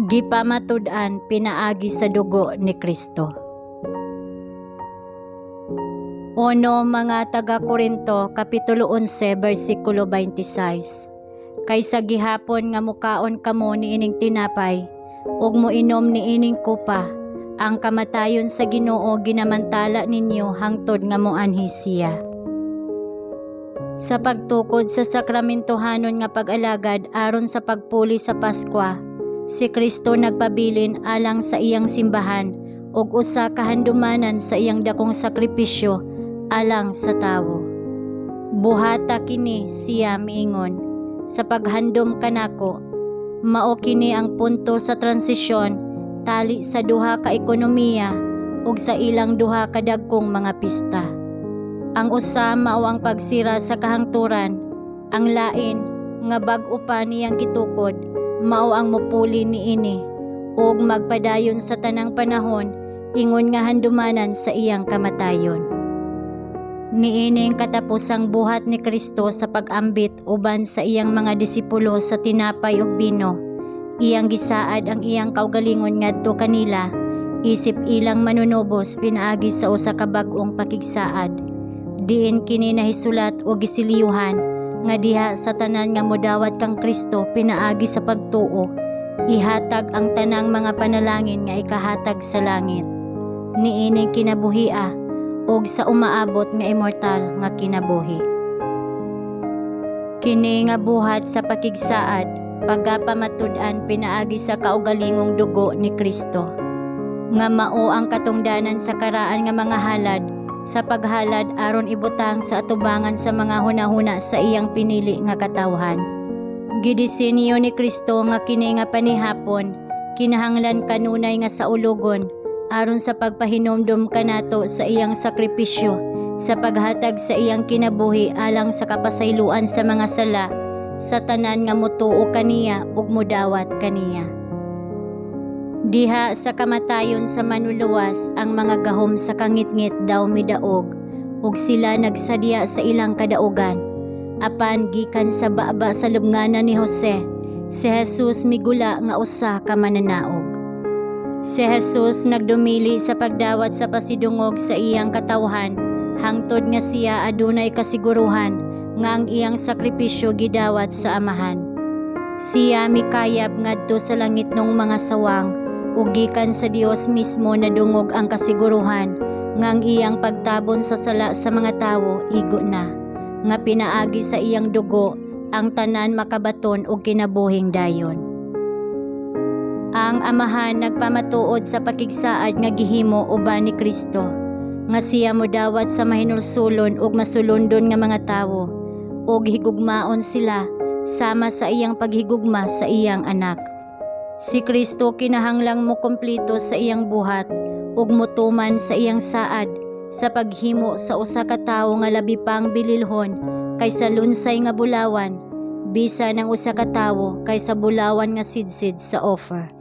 Gipamatud-an pinaagi sa dugo ni Kristo. Uno mga taga Korinto kapitulo 11 bersikulo 26. Kay sa gihapon nga mukaon kamo niining tinapay ug moinom niining kupa, ang kamatayon sa Ginoo ginamantala ninyo hangtod nga moanhi siya. Sa pagtukod sa sakramentohanon nga pag-alagad aron sa pagpuli sa Paskwa, si Kristo nagpabilin alang sa iyang simbahan ug usa ka handumanan sa iyang dakong sakripisyo alang sa tawo. "Buhata kini," siya miingon, "sa paghandom kanako." Mao kini ang punto sa transisyon tali sa duha ka ekonomiya ug sa ilang duha ka dagkong mga pista. Ang usa mao ang pagsira sa kahangturan, ang lain nga bag-o pa niyang gitukod mao ang mopuli niini ug magpadayon sa tanang panahon ingon nga handumanan sa iyang kamatayon. Niining katapusang buhat ni Kristo sa pag-ambit uban sa iyang mga disipulo sa tinapay ug bino, iyang gisaad ang iyang kaugalingon ngadto kanila isip ilang manunubos pinaagi sa usa ka bag-ong pakigsaad. Diin kini nahisulat o gisiliyuhan nga diha sa tanan nga modawat kang Kristo pinaagi sa pagtuo, ihatag ang tanang mga panalangin nga ikahatag sa langit niining kinabuhia ug sa umaabot nga immortal nga kinabuhi. Kini nga buhat sa pakigsaad pagapamatud-an pinaagi sa kaugalingong dugo ni Kristo nga mao ang katungdanan sa karaan nga mga halad sa paghalad aron ibutang sa atubangan sa mga hunahuna sa iyang pinili nga katawhan. Gidisenyo ni Kristo nga kini nga panihapon kinahanglan kanunay nga saulugon aron sa pagpahinumdom kanato sa iyang sakripisyo sa paghatag sa iyang kinabuhi alang sa kapasayloan sa mga sala sa tanan nga motuo kaniya ug modawat kaniya. Diha sa kamatayon sa Manluluwas, ang mga gahom sa kangitngit daw midaog ug sila nagsadya sa ilang kadaugan. Apan gikan sa baba sa lubnganan ni Jose, si Jesus migula nga usa ka mananaog. Si Jesus nagdumili sa pagdawat sa pasidungog sa iyang katawhan hangtod nga siya adunay kasiguruhan nga ang iyang sakripisyo gidawat sa Amahan. Siya mikayab ngadto sa langitnong mga sawang ug gikan sa Dios mismo nadungog ang kasiguruhan nga ang iyang pagtabon sa sala sa mga tawo igo na, nga pinaagi sa iyang dugo ang tanan makabaton og kinabuhing dayon. Ang Amahan nagpamatuod sa pakigsaad nga gihimo uban ni Kristo nga siya modawat sa mahinulsulon ug masulundon nga mga tawo ug higugmaon sila sama sa iyang paghigugma sa iyang anak. Si Kristo kinahanglang mokumpleto sa iyang buhat ug motuman sa iyang saad sa paghimo sa usa ka tawo nga labi pang bililhon kaysa lunsay nga bulawan, bisan ang usa ka tawo kaysa bulawan nga sidsid sa Ophir.